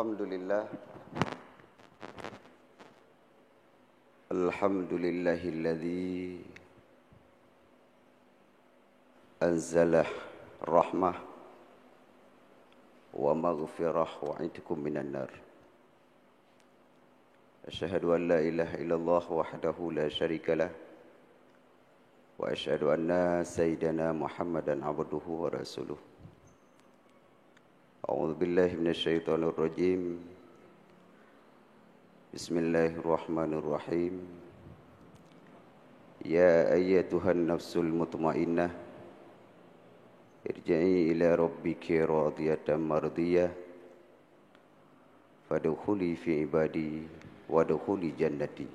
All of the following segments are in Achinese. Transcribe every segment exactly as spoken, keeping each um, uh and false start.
Alhamdulillah. Alhamdulillahilladzi anzala rahmah wa maghfirah wa itqum minan nar. Asyhadu an la ilaha illallah wahdahu la syarikalah, wa asyhadu anna sayyidana Muhammadan abduhu wa rasuluh. A'udzu billahi minasyaitonir rajim. Bismillahirrahmanirrahim. Ya ayyatuhan nafsul mutmainnah, irji'i ila rabbiki radiyatan mardiyah, fadkhuli fi ibadi wadkhuli jannati.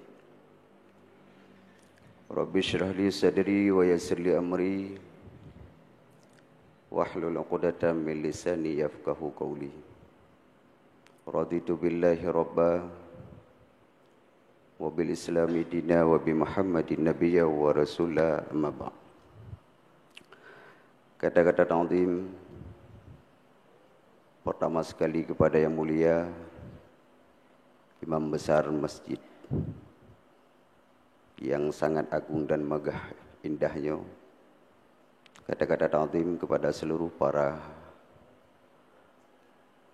Rabbi shrah li sadri wa yassir li amri, wahlul 'uqdatam min lisani yafqahu qawli. Raditu billahi rabba, wa bil islami dina, wa bi Muhammadin nabiyya wa rasula, amma ba'd. Kata-kata ta'zim pertama sekali kepada yang mulia Imam Besar Masjid yang sangat agung dan megah indahnya. Kata-kata ta'zim kepada seluruh para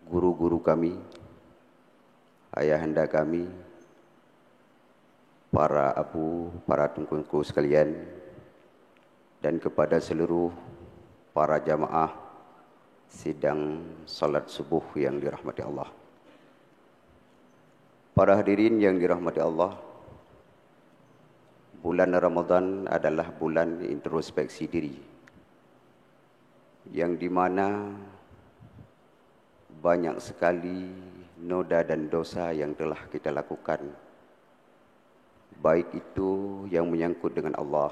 guru-guru kami, ayahanda kami, para abu, para teungku-teungku sekalian, dan kepada seluruh para jamaah sidang salat subuh yang dirahmati Allah. Para hadirin yang dirahmati Allah, bulan Ramadan adalah bulan introspeksi diri, yang di mana banyak sekali noda dan dosa yang telah kita lakukan, baik itu yang menyangkut dengan Allah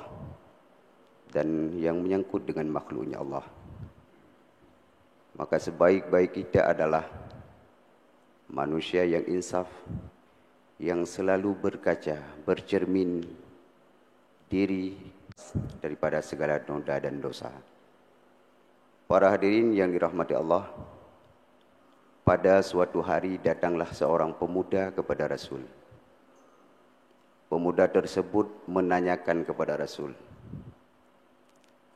dan yang menyangkut dengan makhluknya Allah. Maka sebaik-baik kita adalah manusia yang insaf, yang selalu berkaca, bercermin diri daripada segala noda dan dosa. Para hadirin yang dirahmati Allah, pada suatu hari datanglah seorang pemuda kepada Rasul. Pemuda tersebut menanyakan kepada Rasul,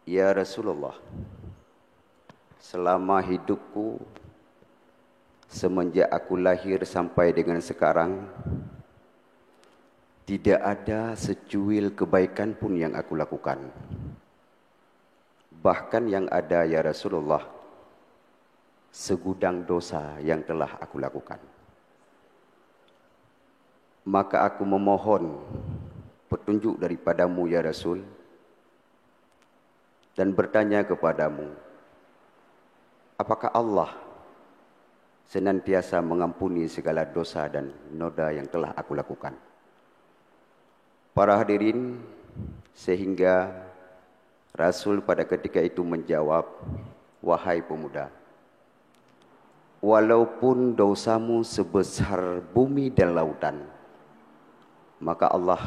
"Ya Rasulullah, selama hidupku, semenjak aku lahir sampai dengan sekarang, tidak ada secuil kebaikan pun yang aku lakukan. Bahkan yang ada, ya Rasulullah, segudang dosa yang telah aku lakukan. Maka aku memohon petunjuk daripadamu, ya Rasul, dan bertanya kepadamu, apakah Allah senantiasa mengampuni segala dosa dan noda yang telah aku lakukan?" Para hadirin, sehingga Rasul pada ketika itu menjawab, "Wahai pemuda, walaupun dosamu sebesar bumi dan lautan, maka Allah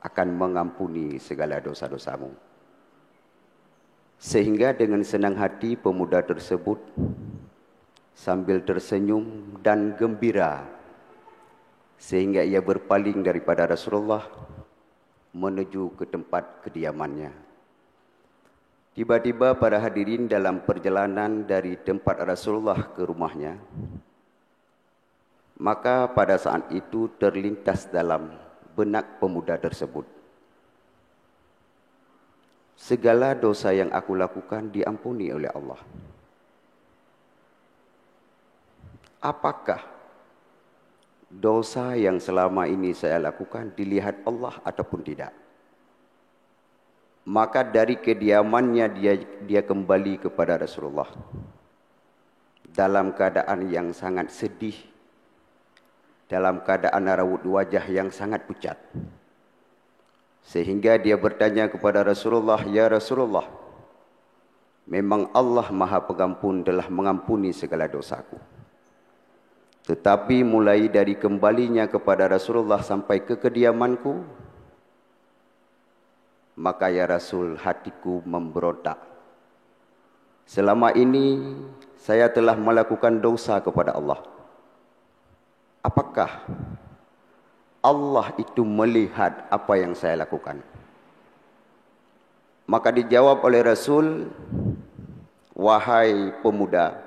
akan mengampuni segala dosa-dosamu." Sehingga dengan senang hati pemuda tersebut sambil tersenyum dan gembira, sehingga ia berpaling daripada Rasulullah menuju ke tempat kediamannya. Tiba-tiba para hadirin, dalam perjalanan dari tempat Rasulullah ke rumahnya, maka pada saat itu terlintas dalam benak pemuda tersebut, "Segala dosa yang aku lakukan diampuni oleh Allah. Apakah dosa yang selama ini saya lakukan dilihat Allah ataupun tidak?" Maka dari kediamannya dia, dia kembali kepada Rasulullah dalam keadaan yang sangat sedih, dalam keadaan raut wajah yang sangat pucat. Sehingga dia bertanya kepada Rasulullah, "Ya Rasulullah, memang Allah Maha Pengampun, telah mengampuni segala dosaku. Tetapi mulai dari kembalinya kepada Rasulullah sampai ke kediamanku, maka ya Rasul, hatiku memberontak. Selama ini saya telah melakukan dosa kepada Allah. Apakah Allah itu melihat apa yang saya lakukan? Maka dijawab oleh Rasul, "Wahai pemuda,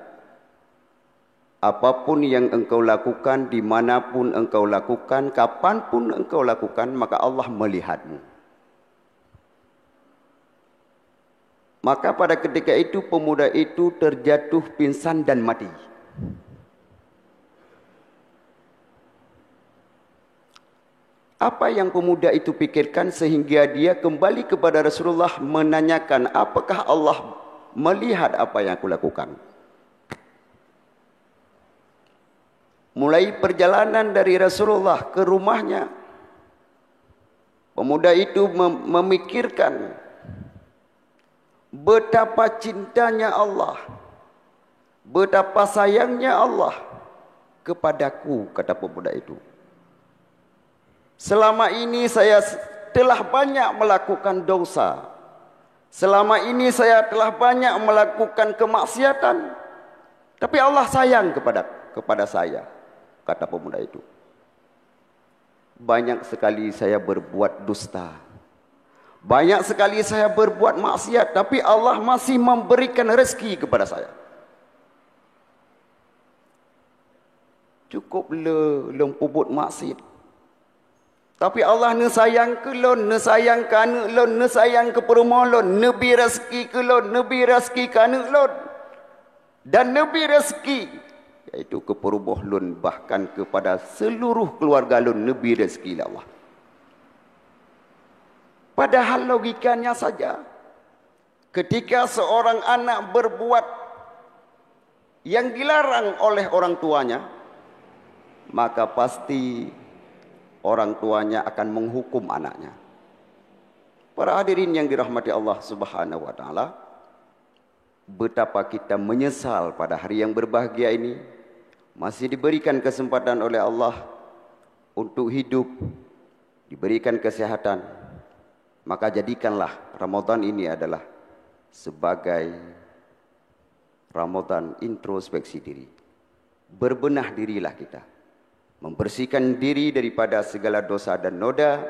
apapun yang engkau lakukan, di mana pun engkau lakukan, kapan pun engkau lakukan, maka Allah melihatmu." Maka pada ketika itu pemuda itu terjatuh pingsan dan mati. Apa yang pemuda itu pikirkan sehingga dia kembali kepada Rasulullah menanyakan, "Apakah Allah melihat apa yang aku lakukan?" Mulai perjalanan dari Rasulullah ke rumahnya, pemuda itu mem-, memikirkan betapa cintanya Allah, betapa sayangnya Allah kepadaku, kata pemuda itu. "Selama ini saya s-, telah banyak melakukan dosa. Selama ini saya telah banyak melakukan kemaksiatan. Tapi Allah sayang kepada, kepada saya," kata pemuda itu. "Banyak sekali saya berbuat dusta. Banyak sekali saya berbuat maksiat, tapi Allah masih memberikan rezeki kepada saya." Cukup le lôn peubuet maksiat. Tapi Allah neusayang keu lôn, neusayang keu aneuk lôn, neusayang keu peurumoh lôn, neubi rezeki keu lôn, neubi rezeki keu aneuk lôn. Dan neubi rezeki, yaitu keu peurumoh lôn, bahkan kepada seluruh keluarga lôn neubi rezeki lé Allah. Padahal logikanya saja, ketika seorang anak berbuat yang dilarang oleh orang tuanya, maka pasti orang tuanya akan menghukum anaknya. Para hadirin yang dirahmati Allah Subhanahu wa Ta'ala, betapa kita menyesal pada hari yang berbahagia ini, masih diberikan kesempatan oleh Allah untuk hidup, diberikan kesehatan, maka jadikanlah Ramadan ini adalah sebagai Ramadan introspeksi diri. Berbenah dirilah kita. Membersihkan diri daripada segala dosa dan noda,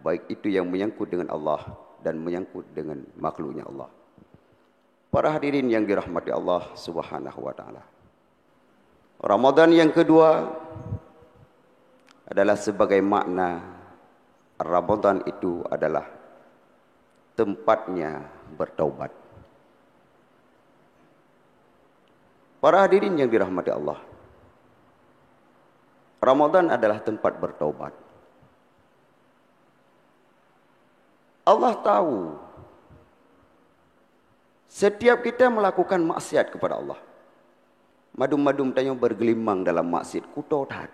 baik itu yang menyangkut dengan Allah dan menyangkut dengan makhluknya Allah. Para hadirin yang dirahmati Allah Subhanahu wa Ta'ala. Ramadan yang kedua adalah sebagai makna Ramadan itu adalah tempatnya bertaubat. Para hadirin yang dirahmati Allah, Ramadan adalah tempat bertaubat. Allah tahu setiap kita melakukan maksiat kepada Allah. Madum-madum tanyoe bergelimang dalam maksiat kuto that.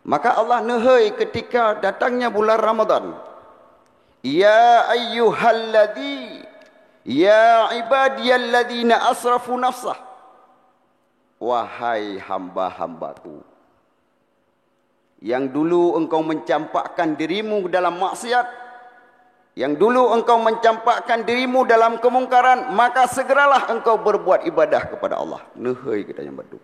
Maka Allah neuhôi ketika datangnya bulan Ramadan. "Ya ayyuhalladzi, ya ibadiyalladzina asrafu nafsah." Wahai hamba-hambaku, yang dulu engkau mencampakkan dirimu dalam maksiat, yang dulu engkau mencampakkan dirimu dalam kemungkaran, maka segeralah engkau berbuat ibadah kepada Allah. Neuhôi geutanyoe bandum.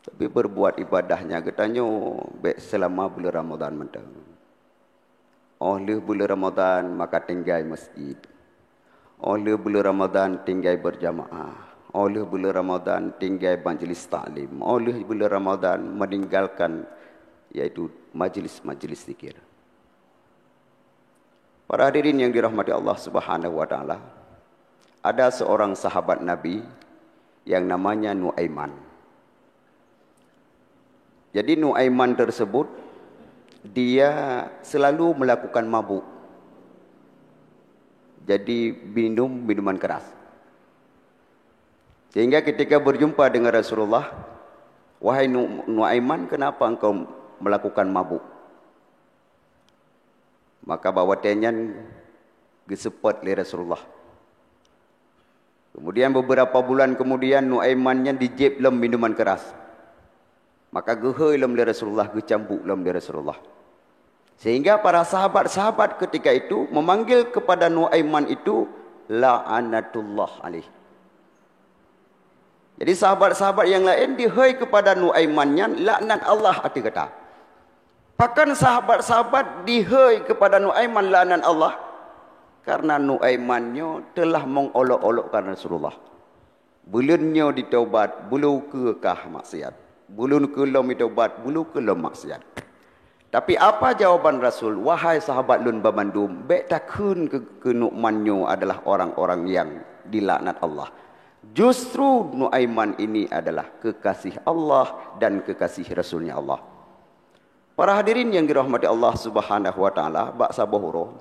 Tapi berbuat ibadahnya geutanyoe bék selama bulan Ramadan mantong. Óh lheueh buleuen Ramadan maka tinggai masjid. Óh lheueh buleuen Ramadan tinggai berjamaah. Óh lheueh buleuen Ramadan tinggai majlis taklim. Óh lheueh buleuen Ramadan meninggalkan, yaitu majlis-majlis zikir. Para hadirin yang dirahmati Allah Subhanahu wa Ta'ala, ada seorang sahabat Nabi yang namanya Nuaiman. Jadi Nuaiman tersebut, dia selalu melakukan mabuk. Jadi minum minuman keras. Sehingga ketika berjumpa dengan Rasulullah, "Wahai Nu-, Nuaiman, kenapa engkau melakukan mabuk?" Maka bak watée nyan geuseupôt lé Rasulullah. Kemudian beberapa bulan kemudian Nuaiman nyan dijieb lom minuman keras. Maka geuhôi lom lé Rasulullah, geucambuk lom lé Rasulullah. Sehingga para sahabat-sahabat ketika itu memanggil kepada Nuaiman itu la'anatullah alaih. Jadi sahabat-sahabat nyang laén dihôi keupada Nuaiman nyan laknat Allah ateueh gata. Pakon sahabat-sahabat dihôi keupada Nuaiman laknat Allah? Karena Nuaiman nyoe teulah mengolok-olokkan Rasulullah. Buleuen nyoe ditobat, buleuen keue kah maksiat. Buleuen keue lom ditobat, buleuen keue lom maksiat. Tapi apa jawaban Rasul? Wahai sahabat lôn banmandum, bék takheun keu, keu Nuaiman nyoe adalah orang-orang yang dilaknat Allah. Justru Nuaiman ini adalah kekasih Allah dan kekasih Rasulnya Allah. Para hadirin yang dirahmati Allah Subhanahu wa Taala, bak saboh uroe,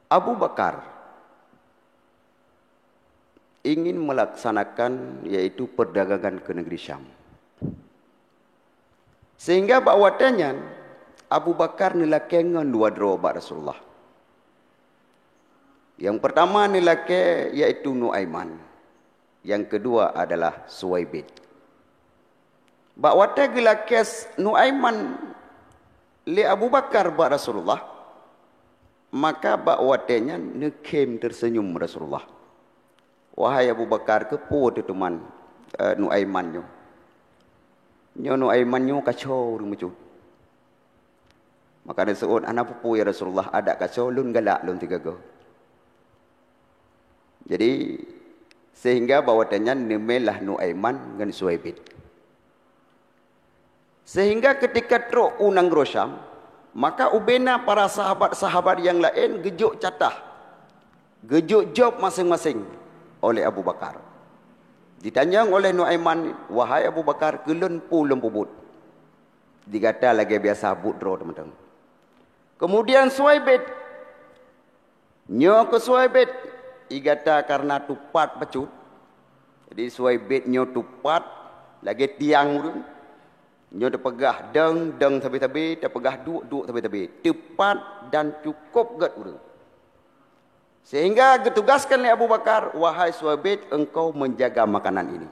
Abu Bakar ingin melaksanakan, yaitu perdagangan ke negeri Syam. Sehingga bak watée nyan, Abu Bakar neulakée ngon dua droe bak Rasulullah. Yang pertama neulakée yaitu Nuaiman. Yang kedua adalah Suwaibid. Bak watée geulakée Nuaiman lé Abu Bakar bak Rasulullah, maka bak watée nyan neukhém teuseunyum Rasulullah. Wahai Abu Bakar, keupeue teuh teuma, eh, Nuaiman nyoe? Nyoe Nuaiman nyoe kaco ureuëng bacut. Maka neuseuôt, hana peue-peue ya Rasulullah, adak kaco lôn galak lôn tiga go. Jadi, sehingga bak watée nyan neumé lah Nuaiman ngon Suwaibid. Sehingga ketika trok u nanggroe Syam, maka ubena para sahabat-sahabat nyang laén geujok catah, geujok job maséng-maséng oleh Abu Bakar. Ditanyong oleh Nuaiman, "Wahai Abu Bakar, keu lôn peue lôn peubuet?" Di gata lagée biasa buet droe teuma-teuma. Kemudian Suwaibid, nyoe keu Suwaibid, i gata karena tupat bacut. Jadi Suwaibid nyoe tupat lagée tiang ureuëng. Nyoe teupeugah deng, deng sabe-sabe, teupeugah duek, duek sabe-sabe. Tupat dan cukup gét ureuëng. Sehingga geutugaskan lé Abu Bakar, "Wahai Suwaibid, engkau menjaga makanan ini."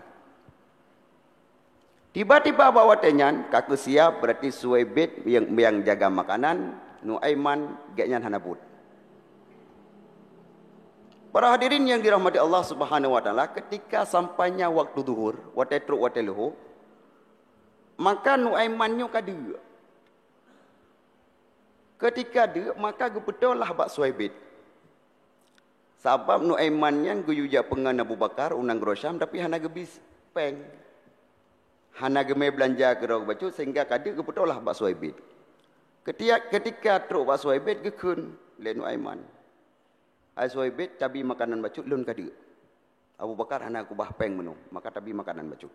Tiba-tiba bak watée nyan, ka keusiab, berarti Suwaibid nyang, nyang jaga makanan, Nuaiman, gét nyan hana buet. Para hadirin yang dirahmati Allah Subhanahu wa Taala, ketika sampainya waktu zuhur, watée trok watée leuhô, maka Nuaiman nyoe ka deuk. Ketika deuk, maka geupeutoh lah bak Suwaibid. Sabab Nuaiman nyan geuyue jak peungon Abu Bakar u nanggroe Syam, tapi hana geubi péng. Hana geumé beulanja keudroe bacut, sehingga ka deuk geupeutoh lah bak Suwaibid. Ketika, ketika trok bak Suwaibid, geukheun lé Nuaiman, "Hai Suwaibid, tabi makanan bacut, lôn ka deuk." Abu Bakar hana keubah péng meunoe, maka tabi makanan bacut.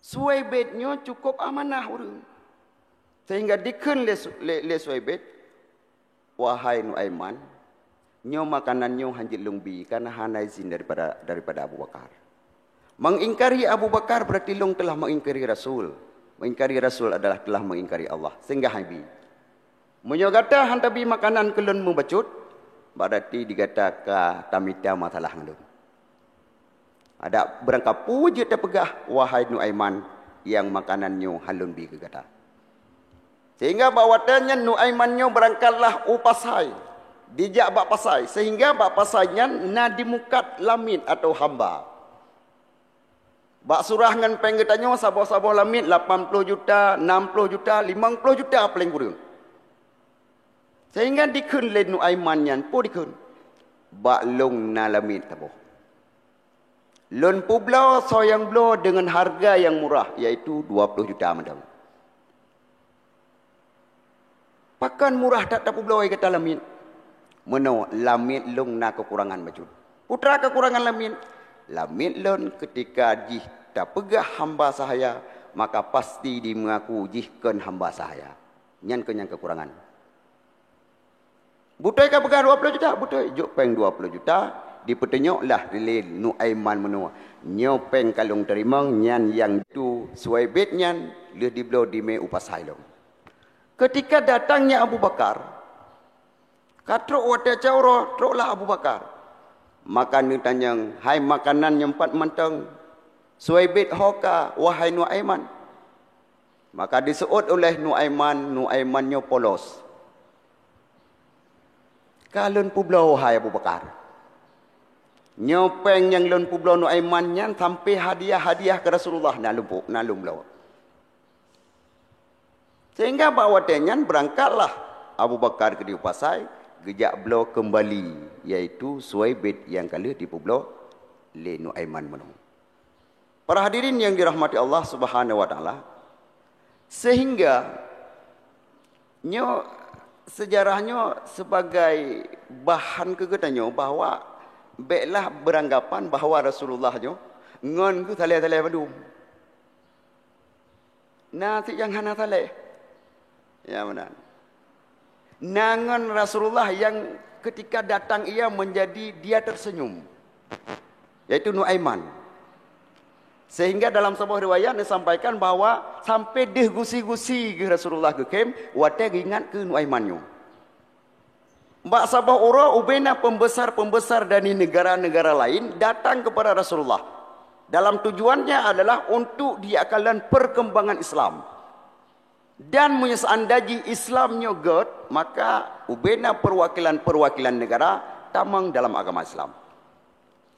Suwaibid nyoe cukup amanah ureuëng. Sehingga dikheun lé Su-, lé, lé Suwaibid, "Wahai Nuaiman, nyoe makanan nyoe hana jeuet lôn bi, karena hana izin daripada, daripada Abu Bakar. Mengingkari Abu Bakar berarti lôn telah mengingkari Rasul. Mengingkari Rasul adalah telah mengingkari Allah. Sehingga hana bi. Meunyoe gata hana tabi makanan keu lôn meubacut, berarti di gata ka tamita masalah ngon lôn. Adak beurangkapeue jeuet tapeugah, wahai Nuaiman, nyang makanan nyoe hana lôn bi keu gata." Sehingga bak watée nyan Nuaiman nyoe beurangkatlah u pasai, dijak bak pasai, sehingga bak pasai nyan na dimukat lamiet atau hamba. Bak surah ngon péng geutanyoe saboh-saboh lamiet lapan ploh juta, nam ploh juta, limong ploh juta paléng kureueng. Sehingga dikheun lé Nuaiman nyan, peue dikheun? "Bak lôn na lamiet saboh. Lôn peubloe soe nyang bloe deungon hareuga nyang murah, yaitu dua ploh juta mantong." "Pakon murah that tapeubloe gata lamiet?" "Meunoe, lamiet lôn na keukurangan bacut." "Peue teuma keukurangan lamiet?" "Lamiet lôn keutika jih tapeugah hamba sahaya, maka pasti dimeungaku jih kon hamba sahaya. Nyan keuh nyang keukurangan." "Beutôi kapeugah dua ploh juta?" "Beutôi." Jok péng dua ploh juta, dipeutunyok lah lé Nuaiman meunoe, "Nyoe péng ka lôn teurimong, nyan nyang tu Suwaibid nyan lheueh dibloe dimé u pasai lôn." Keutika datangnya Abu Bakar, ka trok watée cot uroe, troklah Abu Bakar. Maka neutanyong, "Hai makanan nyang pat mantong, Suwaibid ho ka, wahai Nuaiman?" Maka diseuôt uléh Nuaiman, Nuaiman nyoe polos. "Ka lôn peubloe, hai Abu Bakar." Nyoe péng nyang lôn peubloe Nuaiman nyan sampai hadiah-hadiah keu Rasulullah na lôn pu-, na lôn bloe. Sehingga bak watée nyan beurangkatlah Abu Bakar keudéh u pasai geujak bloe keumbali, yaitu Suwaibit nyang ka lheueh jipeubloe lé Nuaiman meunoe. Para hadirin nyang dirahmati Allah Subhanahu wa Taala, sehingga nyoe, seujarah nyoe sibagai bahan keu geutanyoe bahwa béklah beuranggapan bahwa Rasulullah nyoe ngon geuh saleh-saleh bandum. Na cit nyang hana saleh. Ya, meunan. Na ngon Rasulullah yang ketika datang ia menjadi dia tersenyum, yaitu Nuaiman. Sehingga dalam saboh riwayat disampaikan bahwa sampai deuh gusi-gusi geuh Rasulullah geukhém watée geuingat keu Nuaiman nyoe. Bak saboh uroe ubena pembesar-pembesar dari negara-negara lain datang kepada Rasulullah. Dalam tujuannya adalah untuk diakalon perkembangan Islam. Dan meunyoe seandai jih Islam nyoe gét, maka ubena perwakilan-perwakilan negara tamong dalam agama Islam.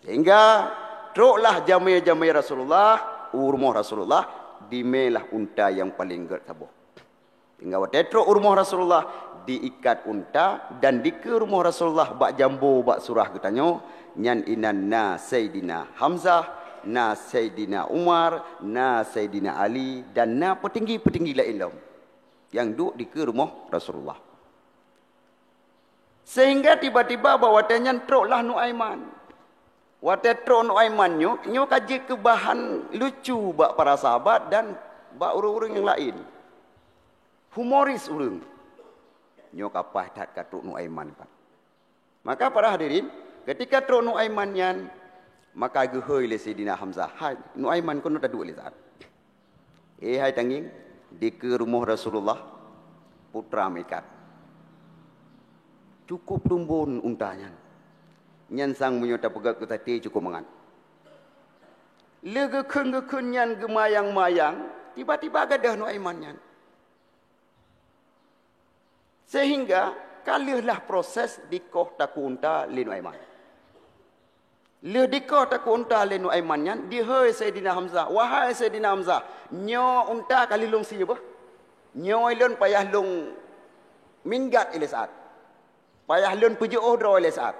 Sehingga troklah jamé-jamé Rasulullah, u rumoh Rasulullah, dimé lah unta nyang paleng gét saboh. Sehingga watée trok u rumoh Rasulullah, diikat unta dan dikeue rumoh Rasulullah bak jambo bak surah geutanyoe, nyan inan na Saidina Hamzah, na Saidina Umar, na Saidina Ali, dan na peutinggi-peutinggi laén lom nyang duek dikeue rumoh Rasulullah. Sehingga tiba-tiba bak watée nyan troklah Nuaiman. Watée trok Nuaiman nyoe, nyoe ka jeuet keu bahan lucu bak para sahabat dan bak ureuëng-ureuëng nyang laén. Humoris ureuëng. Nyoe ka paih that ka trok Nuaiman pat. Maka para hadirin, ketika trok Nuaiman nyan, maka geuhôi lé Saidina Hamzah, "Hai, Nuaiman keunoe taduek lé saat." "Eh, hai tangieng, dikeue rumoh Rasulullah, putra meuikat. Cukup tumbon unta nyan. Nyan sang meunyoe tapeugét keu saté cukup mangat." Lé geukheun-geukheun nyan geumayang-mayang, tiba-tiba gadôh Nuaiman nyan. Sehingga ka lheueh lah proses dikoh takue unta lé Nuaiman. Lheueh dikoh takue unta lé Nuaiman nyan, dihôi Saidina Hamzah, "Wahai Saidina Hamzah, nyoe unta ka lheueh lôn sie beuh. Nyoe lôn payah lôn minggat ilée saat. Payah lôn peujeuôh droe ilée saat.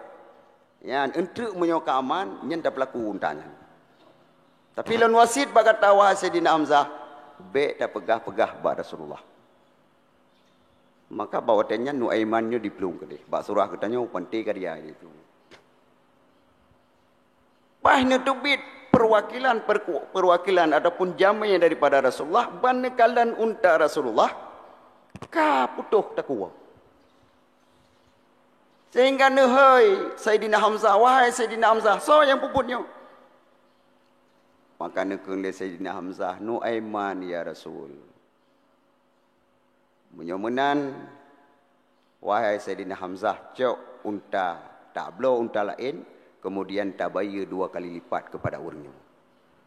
Nyan, eunteuk meunyoe ka aman, nyan tapeulaku unta nyan. Tapi lôn wasiet bak gata, wahai Saidina Hamzah, bék tapeugah-peugah bak Rasulullah." Maka bak watée nyan Nuaiman nyoe diplueng keudeh. Bak surah geutanyoe panté karya itu. Paih neuteubiet perwakilan, perku-, perwakilan ataupun jamé daripada Rasulullah, ban neukalon unta Rasulullah, ka putôh takue. Sehingga neuhôi Saidina Hamzah, "Wahai Saidina Hamzah, soe nyang peubuet nyoe?" Maka neukheun lé Saidina Hamzah, "Nuaiman, ya Rasul." Meunyoe meunan, wahai Saidina Hamzah, cok unta, tabloe unta laén, kemudian tabayeue dua kali lipat kepada ureuëng nyoe.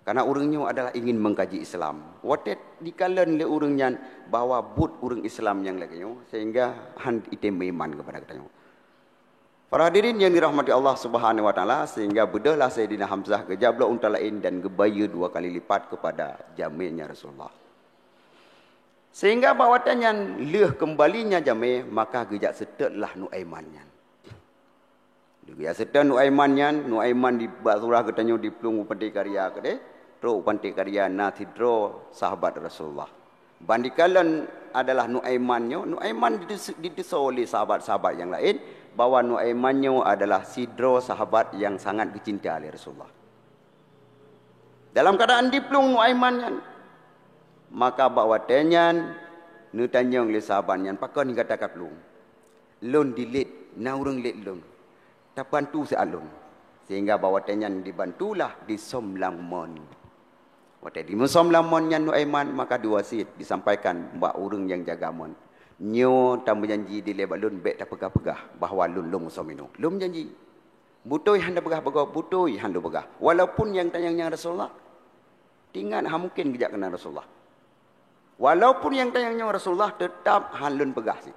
Karena ureuëng nyoe adalah ingin mengkaji Islam. Watée dikalon lé ureuëng nyan bahwa buet ureuëng Islam nyang lagée nyoe, sehingga han item meuiman kepada geutanyoe. Para hadirin yang dirahmati Allah Subhanahu wa Taala, sehingga beudôhlah Saidina Hamzah geujak bloe unta laén dan geubayeue dua kali lipat kepada jamenya Rasulullah. Sehingga bak watée nyan lheueh keumbalinya jamé, maka geujak seutôt lah Nuaiman nyan. Geujak seutôt Nuaiman nyan, Nuaiman di bak surah geutanyoe diplueng u panté karya keudeh, trok u panté karya na sidroe sahabat Rasulullah. Ban dikalon adalah Nuaiman nyoe, Nuaiman didus-, dideungoe lé sahabat-sahabat nyang laén bahwa Nuaiman nyoe adalah sidroe sahabat nyang sangat geucinta lé Rasulullah. Dalam keuadaan diplueng Nuaiman nyan, maka bak watée nyan neutanyong lé sahabat nyan, "Pakon gata ka plueng?" "Lôn dilét, na ureuëng lét lôn. Tabantu siat lôn." Sehingga bak watée nyan dibantulah disöm lam mon. Watée dimeusöm lam mon nyan Nuaiman, maka diwasiet disampaikan bak ureuëng nyang jaga mon, "Nyoe tameujanji dilée bak lôn bék tapeugah-peugah bahwa lôn lôn meusöm inoe. Lôn meujanji. Beutôi han tapeugah bak gob, beutôi han lôn peugah. Walaupun nyang tanyong nyan Rasulullah, tingat han mungken geujak keunan Rasulullah. Walaupun nyang tanyong nyoe Rasulullah, teutab han lôn peugah cit."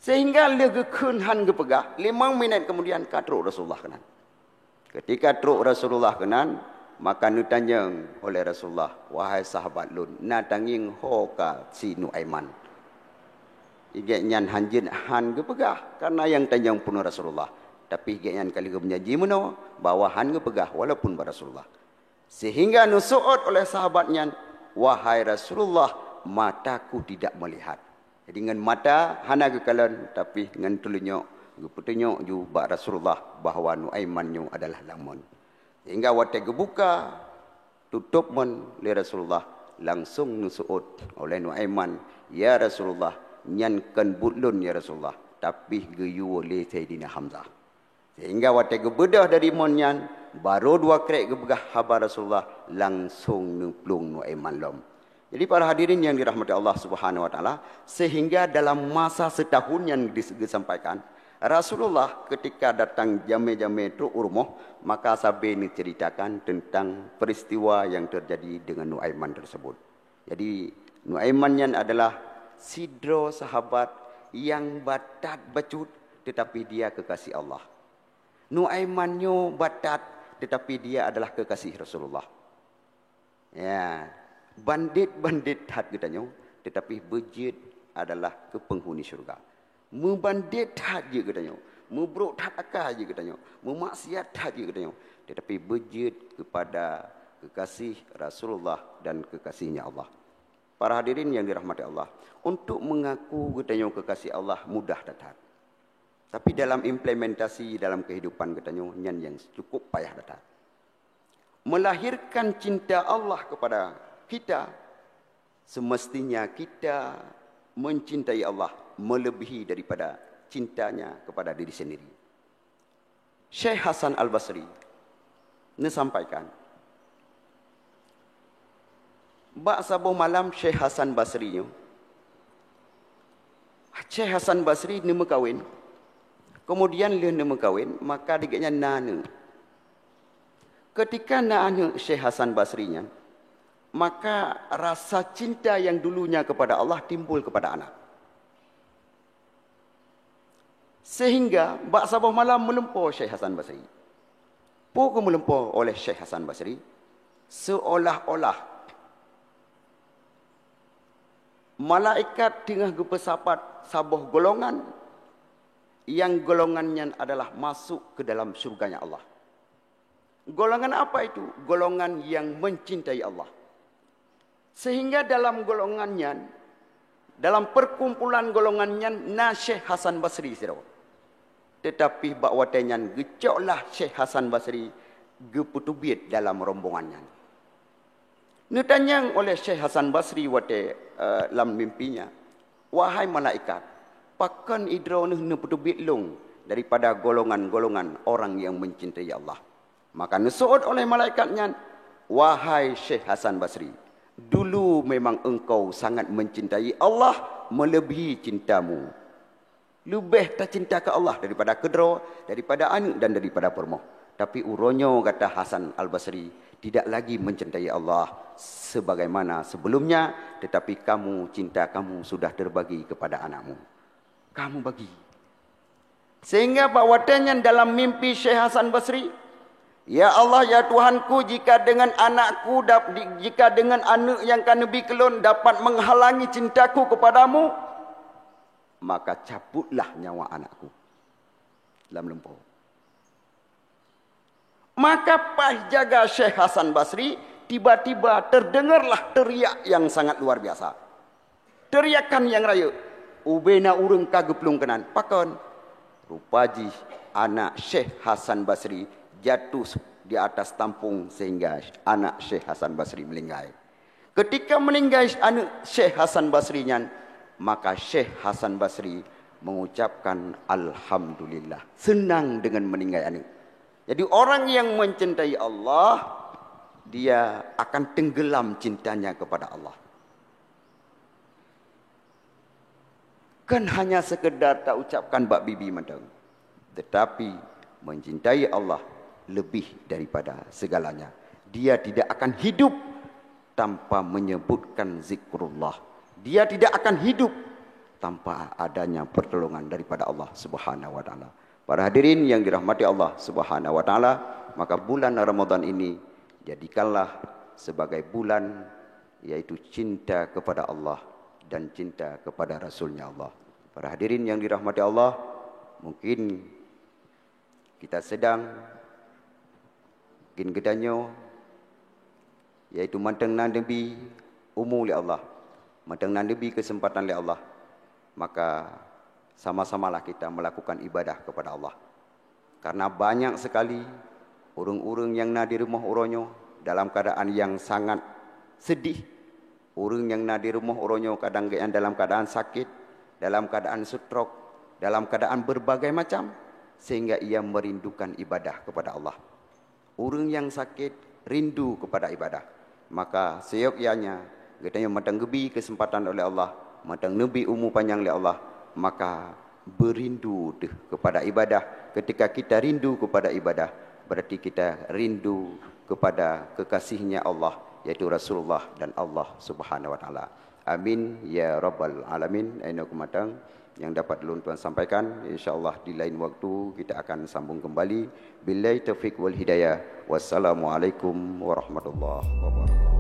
Sehingga lheueh geukheun han geupeugah, limong minét keumudian ka trok Rasulullah keunan. Ketika trok Rasulullah keunan, maka neutanyong oleh Rasulullah, "Wahai sahabat lôn, na tangieng ho ka si Nuaiman?" Igek nyan hanjeuet han geupeugah, karena nyang tanyong peunoh Rasulullah. Tapi igek nyan ka lheueh meujanji meunoe bahwa han geupeugah walaupun bak Rasulullah. Sehingga neuseuôt oleh sahabat nyan, "Wahai Rasulullah, mataku tidak melihat." Jadi ngon mata hana geukalon, tapi ngon teulinyok geupeutunyok ju bak Rasulullah bahwa Nuaiman nyoe adalah lam mon. Sehingga watée geubuka tutôp mon lé Rasulullah, langsong neuseuôt oleh Nuaiman, "Ya Rasulullah, nyan kon buet lôn ya Rasulullah, tapi geuyue lé Saidina Hamzah." Sehingga watée geubeudôh dari mon nyan, barô dua krek geupeugah haba Rasulullah, langsong neuplueng Nuaiman lom. Jadi para hadirin yang dirahmati Allah Subhanahu wa taala, sehingga dalam masa setahun yang dis- disampaikan, Rasulullah ketika datang jamé-jamé trok u rumoh, maka sabe neuceritakan tentang peristiwa yang terjadi dengan Nuaiman tersebut. Jadi Nuaiman nyan adalah sidroe sahabat yang batat bacut, tetapi dia kekasih Allah. Nuaiman nyoe batat, tetapi dia adalah kekasih Rasulullah. Ya, bandit-bandit that geutanyoe, tetapi beujeuet adalah keu penghuni syurga. Meubandit that jeuet geutanyoe, meubrok that akai jeuet geutanyoe, meumaksiat that jeuet geutanyoe, tetapi beujeuet kepada kekasih Rasulullah dan kekasihnya Allah. Para hadirin yang dirahmati Allah, untuk mengaku geutanyoe kekasih Allah mudah that-that. Tapi dalam implementasi dalam kehidupan geutanyoe, nyan yang cukup payah that-that. Melahirkan cinta Allah kepada kita, semestinya kita mencintai Allah melebihi daripada cintanya kepada diri sendiri. Syekh Hasan Al-Basri neusampaikan, bak saboh malam Syekh Hasan Basri nyoe, Syekh Hasan Basri neumeukawen. Kemudian lheueh neumeukawen, maka di gobnyan na aneuëk. Ketika na aneuëk Syekh Hasan Basri nyan, maka rasa cinta yang dulunya kepada Allah timbul kepada anak. Sehingga bak saboh malam meulumpoe Syekh Hasan Basri. Peue keuh meulumpoe oleh Syekh Hasan Basri? Seolah-olah malaikat teungoh geupeusapat saboh golongan, yang golongan nyan adalah masuk ke dalam syurganya Allah. Golongan apa itu? Golongan yang mencintai Allah. Sehingga dalam golongan nyan, dalam perkumpulan golongan nyan na Syekh Hasan Basri sidroe. Tetapi bak watée nyan geucoklah Syekh Hasan Basri geupeuteubiet dalam rombongan nyan. Neutanyong oleh Syekh Hasan Basri watée, eh, lam mimpinya, "Wahai malaikat, pakon droeneuh neupeuteubiet lôn daripada golongan-golongan orang yang mencintai Allah?" Maka neuseuôt oleh malaikat nyan, "Wahai Syekh Hasan Basri, dulu memang engkau sangat mencintai Allah melebihi cintamu. Leubeh tacinta keu Allah daripada keudroe, daripada aneuëk dan daripada peurumoh. Tapi uroe nyoe gata Hasan Al-Basri tidak lagi mencintai Allah sebagaimana sebelumnya, tetapi kamu, cinta kamu sudah terbagi kepada anakmu. Kamu bagi." Sehingga bak watée nyan dalam mimpi Syekh Hasan Basri, "Ya Allah, ya Tuhanku, jika dengan anakku dap-, di-, jika dengan aneuëk yang ka neubi keu lôn dapat menghalangi cintaku kepadamu, maka cabutlah nyawa anakku." Lam lumpoe. Maka paih jaga Syekh Hasan Basri, tiba-tiba terdengarlah teriak yang sangat luar biasa. Teriakan yang rayeuk, ubena ureuëng ka geuplueng keunan. Pakon? Rupa jih anak Syekh Hasan Basri jatuh di atas tampung sehingga anak Syekh Hasan Basri meninggai. Ketika meninggai aneuëk Syekh Hasan Basri nyan, maka Syekh Hasan Basri mengucapkan alhamdulillah, senang dengan meninggai aneuëk. Jadi orang yang mencintai Allah, dia akan tenggelam cintanya kepada Allah. Kan hanya sekedar ta ucapkan bak bibi mantong, tetapi mencintai Allah lebih daripada segalanya. Dia tidak akan hidup tanpa menyebutkan zikrullah. Dia tidak akan hidup tanpa adanya pertolongan daripada Allah Subhanahu wa taala. Para hadirin yang dirahmati Allah Subhanahu wa taala, Maka bulan Ramadan ini jadikanlah sebagai bulan yaitu cinta kepada Allah dan cinta kepada Rasulnya Allah. Para hadirin yang dirahmati Allah, mungkin kita sedang, mungkin geutanyoe, yaitu mantong na neubi umu lé Allah, mantong na neubi keuseumpatan lé Allah, maka sama-samalah kita melakukan ibadah kepada Allah. Karena banyak sekali ureuëng-ureuëng nyang na di rumoh uroe nyoe dalam keadaan yang sangat sedih. Ureuëng nyang na di rumoh uroe nyoe kadang geuhnyan dalam keadaan sakit, dalam keadaan stroke, dalam keadaan berbagai macam, sehingga ia merindukan ibadah kepada Allah. Ureuëng nyang sakét rindu keupada ibadah. Maka seuyoknya geutanyoe mantong geubi keuseumpatan oleh Allah, mantong neubi umu panyang lé Allah, maka beurindu teuh keupada ibadah. Ketika kita rindu keupada ibadah, berarti kita rindu keupada kekasihnya Allah, yaitu Rasulullah dan Allah Subhanahu wa Taala. Amin ya rabbal alamin. Ainoe keumatang nyang dapat lôn tuan sampaikan. Insya Allah di lain waktu kita akan sambung kembali. Billahi taufiq wal hidayah. Wassalamualaikum warahmatullahi wabarakatuh.